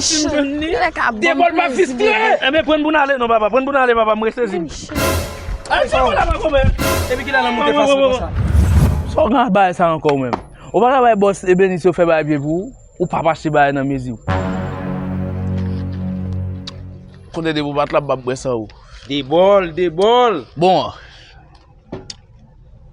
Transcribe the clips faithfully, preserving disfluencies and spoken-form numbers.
Santi m jwenn li. Debòl pa fiske. Enben, pran pou n ale non, papa. Pran pou n ale, papa. M resezi m. Ay, sa w la, pa konprann. Depi kilè l ap monte fasil konsa? Sa w gen ak bagay sa ankò, ou menm? Ou pa ka bay bòs Ebenis yo fè bagay byen pou ou? Ou p ap achte bagay nan mezi w? Kote depi w pa t la, m p ap bwè san ou. Debòl, debòl. Bon.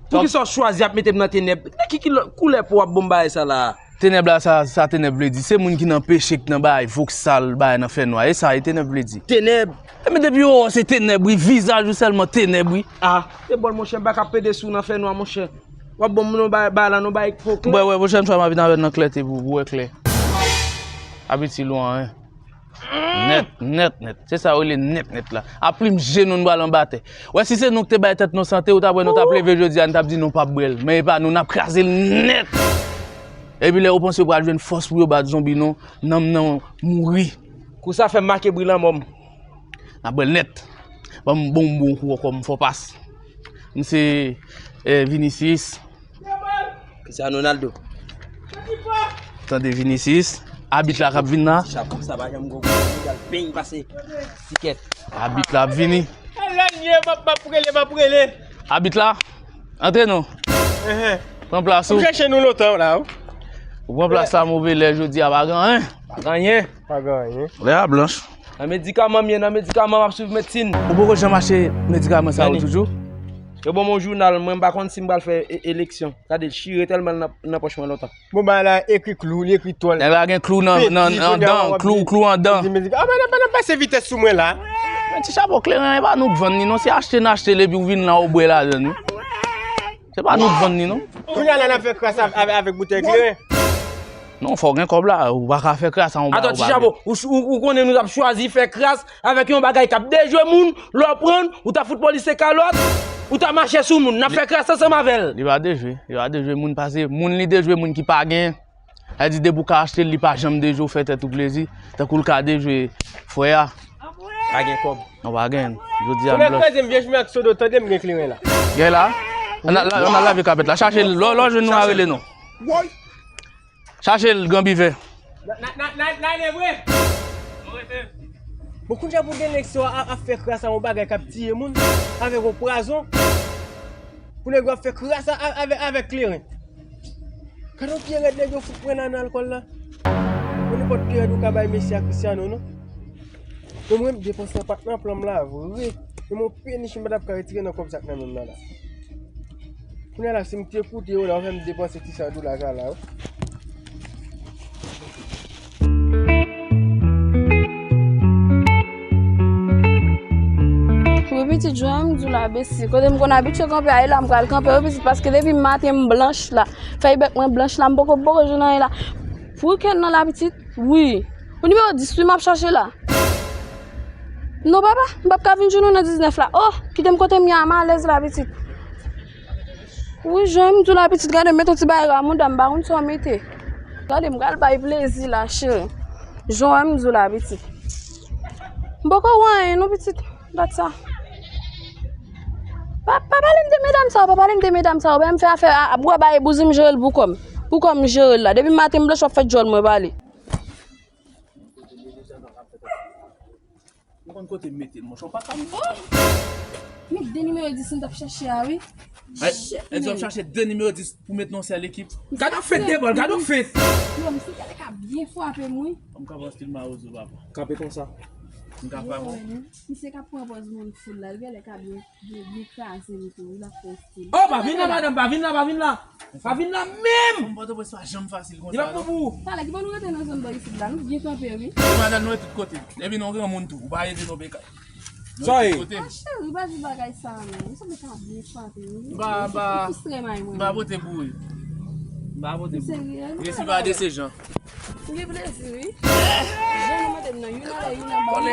Poukisa w chwazi ap mete m nan tenèb? Nan ki, ki lò-, koulè po w ap ban m bagay sa la? Tenèb la, sa, sa tenèb vle di? Se moun ki nan peche, ki nan bagay voksal, bagay nan fènwa. E sa e tenèb vle di. Tenèb? Enben depi yo wè w se tenèb, wi. Vizaj ou sèlman tenèb, wi. Ah, debòl, monchè, m pa ka pede sou nan fènwa, monchè. W ap ban m non bagay, bagay la, non bagay fo klè. Wè, wè, pwochèn fwa m ap vin avè l nan klète pou, pou w wè klè. Abitye lou an, en. Nèt, nèt, nèt. Se sa yo rele nèt, nèt la. A plim je nou n pral anba tè. Wè, si se nou ki te bay tèt nou sante, ou ta wè nou t ap leve jodi a, n t ap di nou p ap bwè l. Men e pa nou, n ap kraze l nèt. Epi lè yo panse yo pral jwenn fòs pou yo bat zonbi nou, nanm nan mouri. Kou sa fè m make bri lanmò m. N ap bwè l nèt. Ban m bon, bon kou ankò, m fò pas. M se, eh, Vinicius. Cristiano Ronaldo. Tande Vinicius. Abit la k ap vin la. Ti chapo sa pa janm gon kou, li al peny pase. Tikèt. Abit la ap vini. Lè l ye, m ap, m ap rele, m ap rele. Abit la, antre non. Enhen. Pran plas ou. M chèche nou lontan la, wi. Ou pran plas la, move lè jodi a, pa gen anyen. Pa gen anyen. Pa gen anyen. Lè a blanch. Nan medikaman m ye, nan medikaman m ap swiv medsin. Ou poko janm achte medikaman sa yo toujou? Yo ban m yon jounal, mwen m pa konn si m pral fè e-, eleksyon. Gade l chire tèlman l nan, nan pòch mwen lontan. Bon, bagay la ekri klou, li ekri tòl. Nèg la gen klou nan, nan, nan dan, klou, klou an dan. Ah, men nan, nan pase vitès sou mwen la. Men ti chapo kleren, e pa nou k vann li non, se achte n achte l epi w vin la ou bwè ladan l wi. Se pa nou k vann li non. Kounye a la n ap fè kras avè-, avè-, avèk boutèy kleren. Non, fò w gen kòb la, ou pa ka fè kras an yon bagay ou pa gen. Ti chapo, ou, ou, ou konnen nou t ap chwazi fè kras avèk yon bagay k ap dejwe moun, lè w pran l, ou ta fout polis se kalòt, ou ta mache sou moun, n ap fè kras ansanm avè l. Li pa dejwe, li pa dejwe moun, pase moun li dejwe moun ki pa gen. Sa di depi w ka achte l, li pa janm dejwe w fè tèt ou plezi, tankou l ka dejwe frè a. Pa gen kòb. Non, pa gen. Jodi a blanch. Kraze m vye jounen ak sodo, tande m gen kleren la. Gay la, ann al, ann al lave kapèt la. Chache l, lò, lò jwenn nou a rele non. Chache l, gran bivè. Na, na, na, na, na ale vre. Bon, kounye a pou gen nèg sa ap, ap fè kras a yon bagay k ap tiye moun, avèk yon pwazon. Pou nèg yo ap fè kras a, a, avèk, avèk kleren. Gade yon pye rèd nèg yo fout pran nan alkòl la. Yon nenpòt pye rèd ou ka bay mesye a Cristiano, non? Men mwen, m depanse an pat nan plan m la vre. Men mwen, peni m pa t ap ka retire nan kòb sa k nan men m nan la. Kounye a la, si m te koute yo la, yo fè m depanse ti san dola sa la, wi. Wi, pitit, jan m di w la, besi. Kote m konn abitye kanpe a, e la m pral kanpe, wi, pitit, paske depi maten m blanch la. Fèy bèk mwen blanch la, m poko, poko jwenn anyen la. Pou kenn nan la, pitit. Wi. Ou nimewo dis wi m ap chache la. Non, papa, m p ap ka vin jwenn ou nan diznèf la. Oh, kite m kote m ye a, m alèz la, pitit. Wi, jan m di w la, pitit, gade, m met yon ti bagay a mouda m, m pa konn sa w mete. Gade, m pral bay plezi la, cheri. Jan m di w la, pitit. M poko wè anyen, non, pitit. Dat sa. Pa, pa pale m de medam sa yo, pa pale m de medam sa yo. Bay m fè afè a, a, bwa bay bouzen m jere l pou kò m. Pou kò m jere l la. Depi maten m blanch w ap fè djòl mwen pale. M konn kote m mete l, monchè, w pa ka m. Oh! Met de nimewo dis m t ap chache a, wi. Ay, Shit, e di w ap man. Chache de nimewo dis pou met nan yon sèl ekip. Gade yon fent de bòl, gade yon fent. Yo, misye gade ka byen frape m, wi. M ka pran stil Mawozo, papa. Kanpe konsa. M ka frape. Yo, misye ka pran pòz moun foul la, li genlè ka byen, byen, byen kraze m tou, wi, l ap fè stil. Oh, pa vin la, madanm, pa vin la, pa vin la. Pa vin la menm! Fanm Pòtoprens pa janm fasil konsa non. Li pa pran pou ou. Talè, ki bò nou rete nan zòn bò isit la? Nou byen kanpe, wi. Se madanm nou ret tout kote. Epi nou granmoun tou. Ou pa ede nou, Bekay. Sa ye? Ah, cheri, pa di bagay sa a, non. Ou sanble ka byen frape, wi. M pa, m pa, m pa pote pou ou. M pa pote pou ou. Ou serye? Resi pa de se jan. Ou gen plezi, wi. Jan nou mete m nan youn anlè youn anba, ou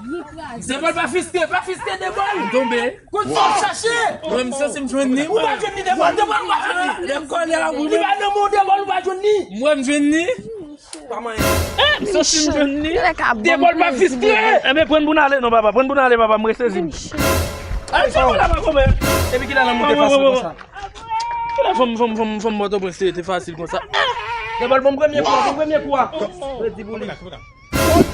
byen kraze. De bòl pa fiske, pa fiske de bòl. M tonbe. Kote sa w chache? Mwen, m santi m jwenn li. Ou pa jwenn li de bòl, de bòl ou pa jwenn li. Lè kòlè a pou li pa nan men w de bòl ou pa jwenn li. Mwen, m jwenn li. Pa manyen. Eh, m santi m jwenn li. De bòl pa fiske. Enben, pran pou n ale non, papa. Pran pou n ale, papa. M resezi m. Ay, sa w la pa konprann. Epi kilè l ap monte fasil konsa? Kilè fanm, fanm, fanm, fanm Pòtoprens te, te fasil konsa? De bòl, bon premye kou a, bon premye kou a. Redi pou li. Bon